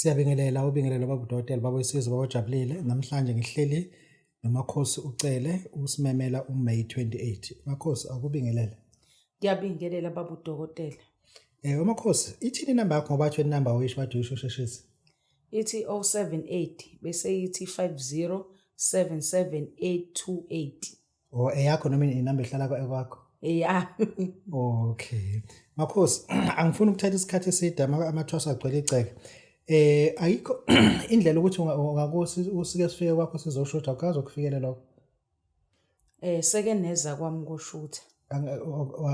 Siyabingelela ubingelelo baba udokotela baba wesizwe baba ojabulile. Namhlanje ngihleli noMakhosi uCele usimemela uMay 28. Makhosi akubingelele. Ngiyabingelela baba udokotela. UMakhosi ithini inamba yakho ngoba bathiwe inamba uyisho bathi uyisho usheshise. Ithi 078 bese ithi 5077828. O eyakho noma inamba ehlala kwakho? Eyami. Okay. Makhosi angifuni ukuthatha isikhathi eside amathwasa agcwele igceke. Ayikho indlela ukuthi ungakusi usike sifike kwakho sizoshutha ukaze ukufikele lokho. Seke neza kwami koshutha.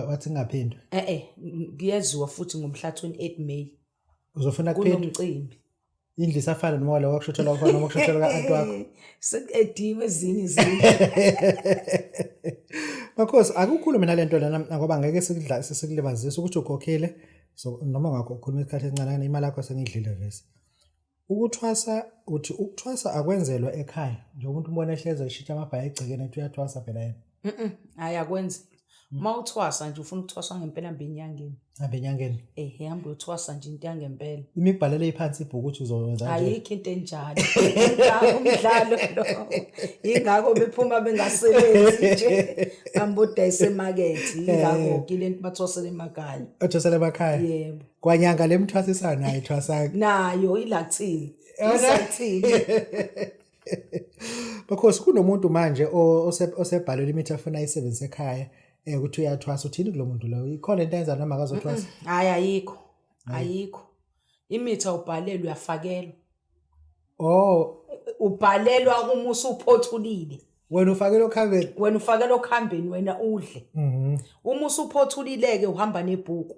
Wathi ngaphindwa. Kuyeziwa futhi ngomhla 28 May. Uzofuna kuphindwa. Kunomcimbi. Indlu isafana noma wale wakushuthelwa khona noma kushuthelwa ka-anti wakho. Sekuediwe ezinye izinto. Makhosi akukhulume nalento lena ngoba ngeke sikudla sikulibazise ukuthi ukhokhile so noma ngakho ukhuluma isikhathi esincane imali yakho sengidlile vese. Ukuthwasa uthi ukuthwasa akwenzelwa ekhaya njengoba umuntu umbona ehlezi eshintsha amabhayi egcekeni ethi uyathwasa phela yena. Hayi akwenzelwa. Uma uthwasa nje ufuna ukuthwaswa ngempela hamba enyangeni. Hamba enyangeni. Hamba uyothwasa nje into yangempela. Imibhalele iphansi ibhuku ukuthi uzowenza nje. Ayikho into enjalo. Umdlalo lo. Ingakho bephuma bengasebenzi nje. Hamba udayise emakethe. Ingakho ke lento bathwasele emakhaya. Bathwasele emakhaya. Yebo. Kwanyanga lemthwasisayo nayo ithwasanga. Nayo ilathini. Isathini. Because kunomuntu manje osebhalelwe imithi afuna ayisebenzise ekhaya ukuthi uyathwasa uthini kulo muntu loyo ikhona into ayenza noma akazothwasa? Hayi ayikho. Ayikho. Imithi awubhalelwa uyafakelwa. Oh, ubhalelwa uma usuphothulile. Wena ufakela okhambeni. Wena ufakela okhambeni wena udle. Uma usuphothulile ke uhamba nebhuku.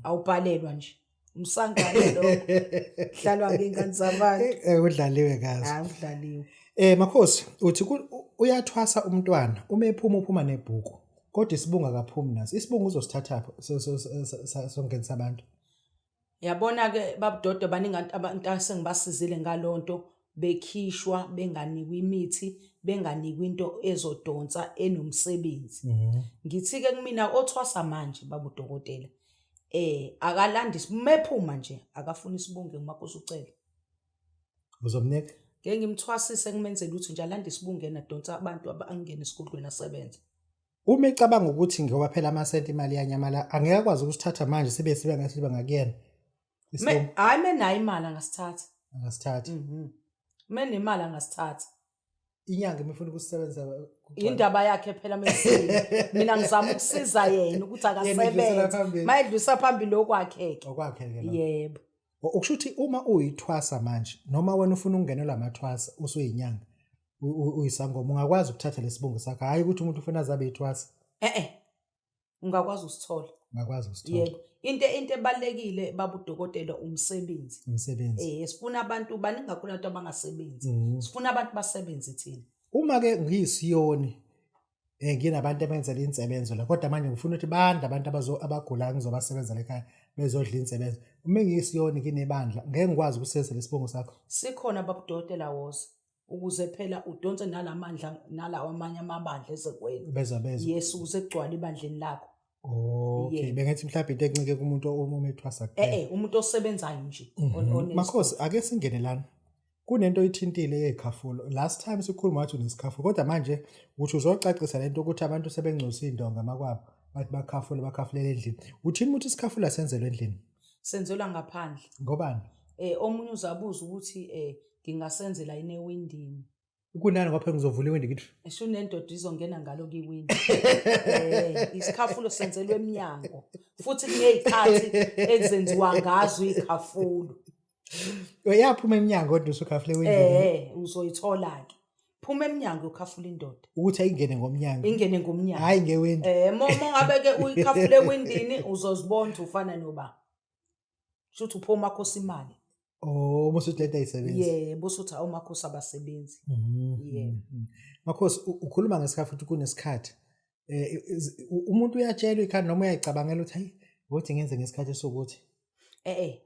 Awubhalelwa nje. Umsangano lo. Hlalwa ngengane zabantu. Udlaliwe kazi. Hayi udlaliwe. Makhosi uthi uyathwasa umntwana uma ephuma uphuma nebhuku. Kodwa isibungu akaphumi naso. Isibungu uzosithatha songenisa abantu. Yabona ke babudodo baningi abantu asengibasizile ngalonto bekhishwa benganikwa imithi benganikwa into ezodonsa enomsebenzi. Ngithi ke kumina othwasa manje babudokotela akalandi mephuma nje akafuni isibungu nguMakhosi uCele. Uzomnika? Ngeke ngimthwasise ngimenzele ukuthi nje alande isibungu yena adonsa abantu abangene esigodlweni asebenze. Uma ecabanga ukuthi ngoba phela amasenti imali iyanyamala angeke akwazi ukusithatha manje sibe sibe ngasiba ngakuyena. Hayi menayo imali angasithatha. Angasithatha. Menemali angasithatha. Inyanga imifuna ukusebenzisa indaba yakhe phela mesini. Mina ngizama ukusiza yena ukuthi akasebenze. Mayidlulisa phambili okwakhe ke. Okwakhe ke lokho. Yebo. Ukusho ukuthi uma uyithwasa manje noma wena ufuna ukungenelwa amathwasa usuyinyanga uyisangoma ungakwazi ukuthatha lesibungu sakho hayi ukuthi umuntu ufuna azabe ithwasa. Ungakwazi usithola. Ungakwazi usithola. Yebo. Into ebalekile baba udokotela umsebenzi. Umsebenzi. Sifuna abantu baningi kakhulu abantu abangasebenzi. Sifuna abantu basebenze thina. Uma ke ngiyisiyoni nginabantu abenzela insebenzo la kodwa manje ngifuna ukuthi bande abantu abagulayo ngizobasebenzela ekhaya bezodla insebenzo. Uma ngiyisiyoni nginebandla ngeke ngikwazi ukusebenzisa lesibongo sakho. Sikhona baba udokotela woza. Ukuze phela udonse nalamandla nalawa amanye amabandla ezekwenu. Beza. Yes, ukuze kugcwale ibandleni lakho. Okay, bengithi mhlawumbe into encike kumuntu uma ethwasa kuphela. Umuntu osebenzayo nje. Makhosi ake singene lana. Kunento oyithintile yekhafulo. Last time sikhuluma wathi unesikhafulo kodwa manje uthi uzocacisa lento ukuthi abantu sebengcosa indonga makwabo bathi bakhafule bakhafulela endlini. Uthini ukuthi isikhafulo senzelwe endlini? Senzelwa ngaphandle. Ngobani? Omunye uzabuza ukuthi ngingasenzela yini ewindini. Kunani ngoba phela ngizovula iwindi ngithi Esho nendoda izongena ngalo kiwindi. Isikhafulo senzelwe eminyango. Futhi kunezikhathi ezenziwa ngazo ikhafulo. Uyaphuma eminyango kodwa usukhafule ewindini. Uzoyithola ke. Phuma eminyango ukhafula indoda. Ukuthi ayingene ngomnyango. Ingene ngomnyango. Hayi ngewindi. Mongabe ke uyikhafule ewindini uzozibona ukuthi ufana noba. Shuthi upha uMakhosi imali. Oh, uma usuthi lento ayisebenzi. Yebo, usuthi awumakhosi abasebenzi. Yebo. Makhosi ukhuluma ngesikhathi futhi kunesikhathi. Umuntu uyatshelwa ikhanda noma uyayicabangela ukuthi hayi, ukuthi ngenze ngesikhathi sokuthi.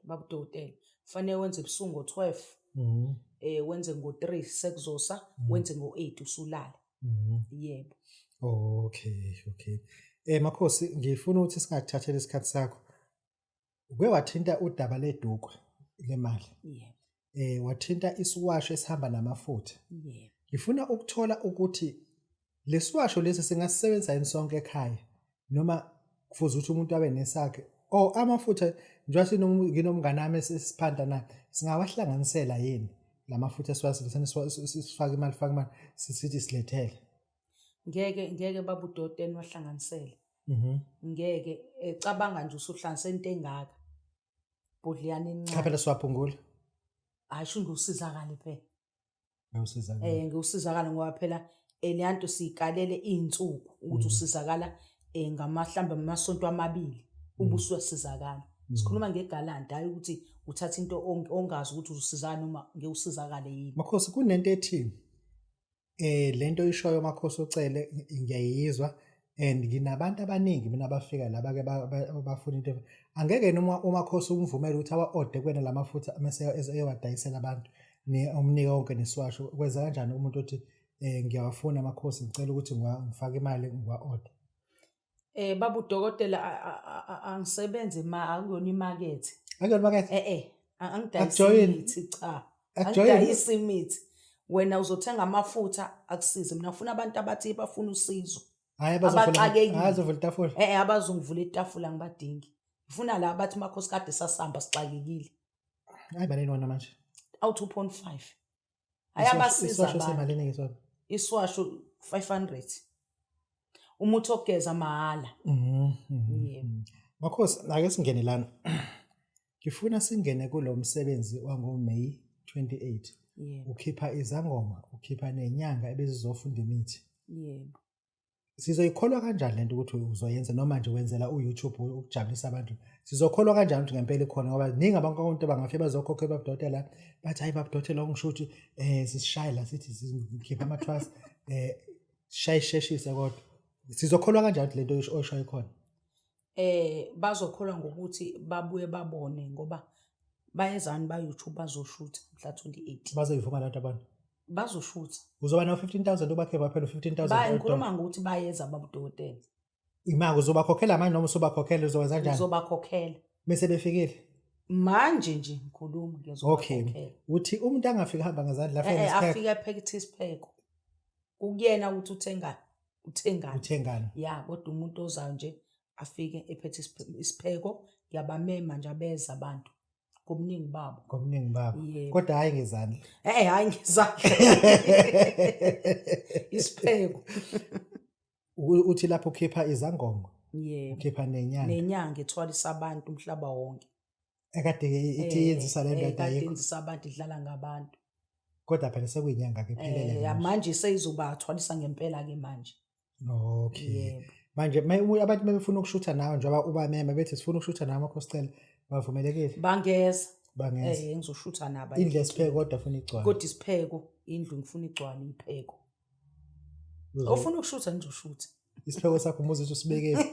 Baba udokotela, kufanele wenze ebusuku ngo-12. Wenze ngo-3 sekuzosa, wenze ngo-8 usulala. Yebo. Okay. Makhosi, ngifuna ukuthi singakuthatheli isikhathi sakho. Uke wathinta udaba ledukwe lemali. Yebo. Wathinta isiwasho esihamba namafutha. Yebo. Ngifuna ukuthola ukuthi lesiwasho lesi singasisebenzisa yini sonke ekhaya noma kufuze ukuthi umuntu abe nesakhe or amafutha njengoba nginomngane wami esiphanda naye singawahlanganisela yini lamafutha esiwasebenzisa sifake imali fake imali sithi silethele. Ngeke baba udokotela wahlanganisele. Ngeke cabanga nje usuhlanganise into engaka. Bhodleyana encane. Cha phela siwaphungula. Hayi sho ngiwusizakale phela. Ngiwusizakale. Ngiwusizakale ngoba phela leya nto siyikalele iy'nsuku ukuthi usizakala ngamahlambe amasonto amabili ube usuyasizakala. Sikhuluma ngegalanti hhayi ukuthi uthatha into ongazi ukuthi uzosizakala noma ngeke usizakale yini. Makhosi kunento ethi lento oyishoyo Makhosi uCele ngiyayizwa and nginabantu abaningi mina abafika la bake bafuna into angeke noma uMakhosi umvumele ukuthi awa-ode kuwena la mafutha mese eyowadayisela abantu umnike wonke nesiwasho. Kwenza kanjani umuntu othi ngiyawafuna Makhosi ngicela ukuthi ngifake imali ngiwa-ode? Baba udokotela angisebenzi ma akuyona imakethe. Akuyona imakethe? Angidayisi Akujoyini? imithi cha. Akujoyini? Angidayisi imithi. Wena uzothenga amafutha akusize. Mina ngifuna abantu abathi bafuna usizo. Hhayi, abazovula- Abaxakekile. hhayi, abazovula itafula. Abazongivula itafula ngibadingi. Ngifuna la abathi Makhosi kade sasihamba sixakekile. Hayi baleni wona manje. Awu 2.5. Ayabasiza Isiwasho abantu. semalini ke sona? Isiwasho 500. Umuthi ogeza mahhala. Yebo. Makhosi, ake singene lana. Ngifuna singene kulo msebenzi wango May 28. Yebo. Ukhipha izangoma, ukhipha nenyanga ebezizofunda imithi. Yebo. Sizoyikholwa kanjani lento ukuthi uzoyenza noma nje wenzela uYouTube ukujabulisa abantu? Sizokholwa kanjani ukuthi ngempela ikhona ngoba ningi abantu abantu bangafike bazokhokhela babudokotela bathi hayi babudokotela okungisho ukuthi sisishaye la sithi sikhipha amathwasa sishaye sheshise kodwa sizokholwa kanjani ukuthi lento oyishoyo ikhona? Bazokholwa ngokuthi babuye babone ngoba bayezani ba YouTube bazoshutha mhla 28. Bazoyivuma lento abantu. Bazoshutha. Uzoba no 15,000 ubakhe baphela 15,000. Baye ngikhuluma ngokuthi bayeza babudokotela. Imali uzobakhokhela manje noma usubakhokhela uzokwenza kanjani? Uzobakhokhela. Bese befikile. Manje nje ngikhuluma ngizobakhokhela. Okay. Uthi umuntu angafika hamba ngezandla afike nesipheko. Afike ephethe isipheko. Kukuyena ukuthi uthengani. Uthengani. Uthengani. Ya, kodwa umuntu ozayo nje afike ephethe isipheko, ngiyabamema nje abeza abantu. Ngobuningi babo. Ngobuningi babo. Yebo. Kodwa hayi ngezandla. Hayi ngezandla. Isipheko. Uthi lapho ukhipha izangoma. Yebo. Ukhipha nenyanga. Nenyanga ethwalisa abantu umhlaba wonke. Ekade ithi yenzisa le nto Kade ayikho. yenzisa abantu idlala ngabantu. Kodwa phela sekuyinyanga ke iphelele manje. Manje seyizobathwalisa ngempela ke manje. Okay. Yebo. Manje abantu bebefuna ukushutha nawe njengoba ubamema bethi sifuna ukushutha nawe Makhosi Cele, bavumelekile? Bangeza. Bangeza. Ngizoshutha nabo. Indlu yesipheko kodwa ufuna igcwale. Kodwa isipheko, indlu ngifuna igcwale ipheko. Ofuna ukushutha ngizoshutha. Isipheko sakho umuzi uthi usibekele.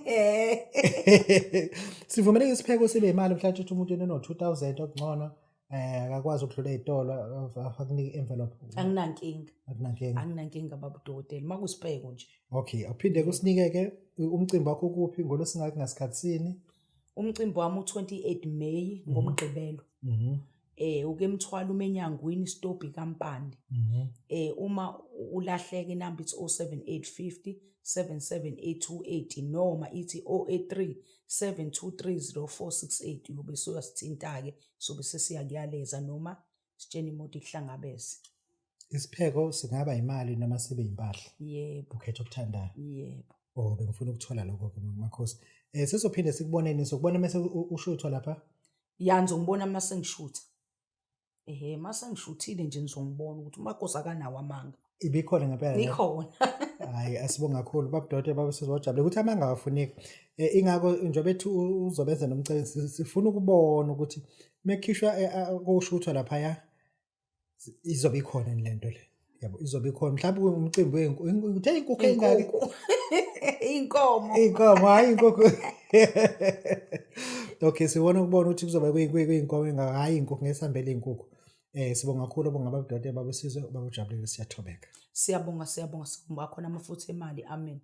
Sivumeleke isipheko sibe imali mhlawumbe uthi umuntu eno 2000 okungcono akakwazi ukudlula ezitolo afakunike envelope. Anginankinga. Akunankinga. Anginankinga baba udokotela makusipheko nje. Okay, uphinde kusinike ke umcimbi wakho kuphi ngolwesingaki ngasikhatsini? Umcimbi wami u28 May ngoMgqibelo. Uke mthwalo umenyangwini stop ikampani. Uma ulahleka inamba ithi 07850 77828 noma ithi 083 723 0468 uyobe suyasithinta ke sobe sesiyakuyaleza noma sitshena imoto ikuhlangabeze. Isipheko singaba imali noma sibe impahla. Yebo. Ukhetha okuthandayo. Yebo. Oh bengifuna ukuthola lokho ke Makhosi. Sizophinde sikuboneni sokubona mase ushuthwa lapha. Ya ngizongibona mase ngishutha. Mase ngishuthile nje nizongibona ukuthi uMakhosi akanawo amanga. Ibikhona ngempela le? Ikhona. Hayi asibonga kakhulu baba Dodwa baba sizojabula ukuthi amanga awafuneki. Ingakho njengoba ethi uzobenza nomcebo sifuna ukubona ukuthi mekhishwa kushuthwa lapha ya izobe ikhona le nto le. Yabo izobe ikhona mhlawumbe umcimbi uthe inkukhu engaka. Inkomo. Inkomo hayi inkukhu. Okay sibona ukubona ukuthi kuzoba kuyinkomo engaka hayi inkukhu ngesihambele inkukhu. Sibonga kakhulu bonga baba Dodwa baba Sizwe baba ujabulile siyathobeka. Siyabonga siyabonga sibonga khona amafutha emali amen.